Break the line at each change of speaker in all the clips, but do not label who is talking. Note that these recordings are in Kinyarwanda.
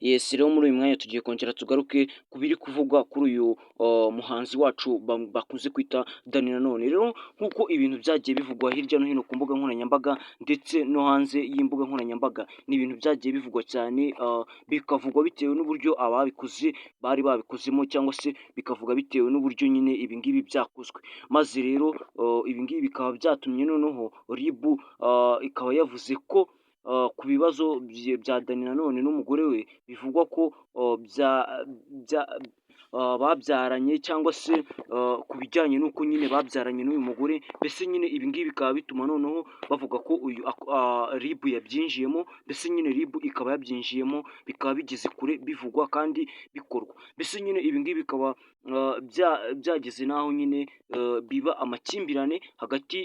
Yes, rero muri uyu mwanya tugiye kongera tugaruke ku biri kuvugwa kuri uyu muhanzi wacu bakunze kwita Danny Nanone. Rero nk'uko ibintu byagiye bivugwa hirya no hino ku mbuga nkoranyambaga ndetse no hanze y'imbuga nkoranyambaga, ni ibintu byagiye bivugwa cyane, bikavugwa bitewe n'uburyo ababikoze bari babikozemo, cyangwa se bikavuga bitewe n'uburyo nyine ibi ngibi byakozwe. Maze rero ibi ngibi bikaba byatumye noneho RIB ikaba yavuze ko ku bibazo bya Danny Nanone n'umugore we bivugwa ko babyaranye, cyangwa se ku bijyanye n'uko nyine babyaranye n'uyu mugore. Mbese nyine ibi ngibi bikaba bituma noneho bavuga ko uyu RIB yabyinjiyemo. Mbese nyine RIB ikaba yabyinjiyemo, bikaba bigeze kure bivugwa kandi bikorwa. Mbese nyine ibi ngibi bikaba byageze n'aho nyine biba amakimbirane hagati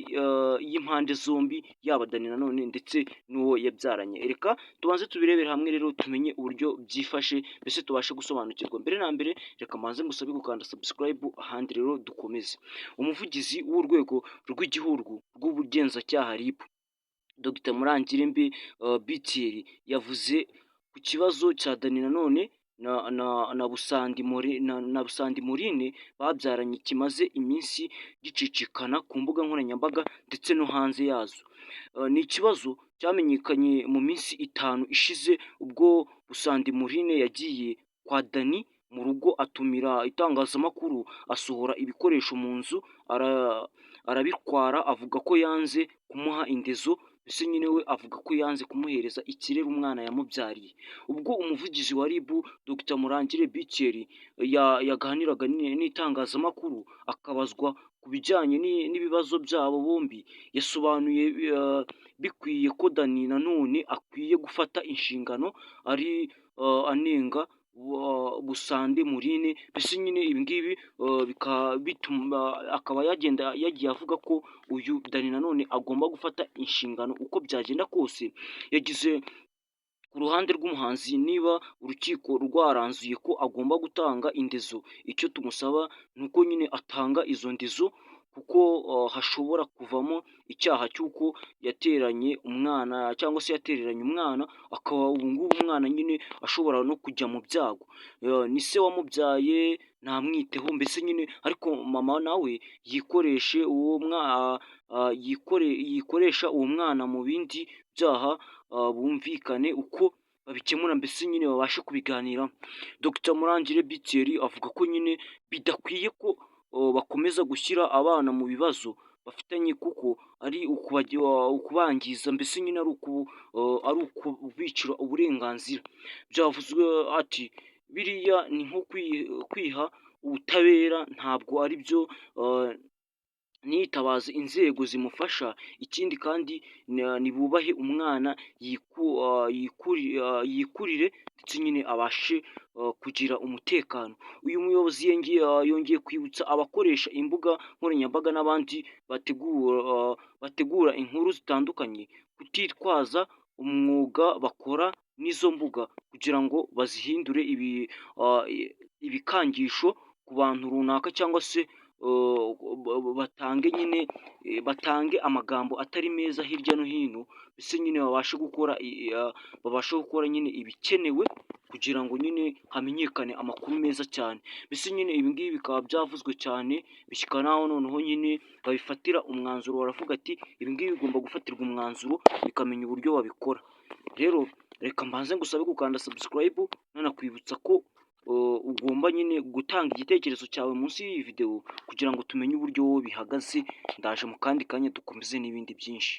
y'impande zombi, yaba Danny Nanone ndetse n'uwo yabyaranye. Reka tubanze tubirebere hamwe rero, tumenye uburyo byifashe, mbese tubashe gusobanukirwa. Mbere na mbere reka mbanze ngusabe gukanda subscribe, ahandi rero dukomeze. Umuvugizi w'Urwego rw'Igihugu rw'Ubugenzacyaha, RIB, Dr Murangire Bitieri, yavuze ku kibazo cya Danny Nanone na Busandi Morine babyaranye kimaze iminsi gicicikana ku mbuga nkoranyambaga ndetse no hanze yazo. Ni ikibazo cyamenyekanye mu minsi 5 ishize, ubwo Busandi Morine yagiye kwa Danny mu rugo, atumira itangazamakuru, asohora ibikoresho mu nzu arabitwara, avuga ko yanze kumuha indezo. Mbese nyine we avuga ko yanze kumuhereza ikirere umwana yamubyariye. Ubwo umuvugizi wa RIB, Dr Murangire Bitieri, yaganiraga n'itangazamakuru, akabazwa ku bijyanye n'ibibazo byabo bombi, yasobanuye bikwiye ko Danny Nanone akwiye gufata inshingano ari anenga Busande Morine. Mbese nyine ibi ngibi bikaba bituma akaba yagenda yagiye avuga ko uyu Danny Nanone agomba gufata inshingano uko byagenda kose. Yagize ku ruhande rw'umuhanzi, niba urukiko rwaranzuye ko agomba gutanga indezo, icyo tumusaba ni uko nyine atanga izo ndezo, kuko hashobora kuvamo icyaha cy'uko yateranye umwana, cyangwa se yatereranye umwana, akaba ubu ngubu umwana nyine ashobora no kujya mu byago. Ni se wamubyaye, ntamwiteho. Mbese nyine ariko mama nawe yikoreshe uwo yikoresha uwo mwana mu bindi byaha, bumvikane uko babikemura, mbese nyine babashe kubiganiraho. Dr Murangire Bitieri avuga ko nyine bidakwiye ko bakomeza gushyira abana mu bibazo bafitanye, kuko ari ukubangiza, mbese nyine ari ukubicira uburenganzira. Byavuzwe ati: "Biriya ni nko kwiha ubutabera, ntabwo ari byo, ntiyitabaze inzego zimufasha. Ikindi kandi nibubahe umwana, yikurire, ndetse nyine abashe kugira umutekano." Uyu muyobozi yongeye kwibutsa abakoresha imbuga nkoranyambaga n'abandi bategura inkuru zitandukanye kutitwaza umwuga bakora n'izo mbuga kugira ngo bazihindure ibikangisho ku bantu runaka, cyangwa se batange nyine batange amagambo atari meza hirya no hino. Mbese nyine babashe gukora nyine ibikenewe kugira ngo nyine hamenyekane amakuru meza cyane. Mbese nyine ibi ngibi bikaba byavuzwe cyane, bishyika n'aho noneho nyine babifatira umwanzuro, baravuga ati: "Ibi ngibi bigomba gufatirwa umwanzuro, bikamenya uburyo babikora." Rero reka mbanze ngusabe gukanda subscribe, nanakwibutsa ko ugomba nyine gutanga igitekerezo cyawe munsi y'iyi videwo kugira ngo tumenye uburyo wowe bihagaze. Ndaje mu kandi kanya dukomeze n'ibindi byinshi.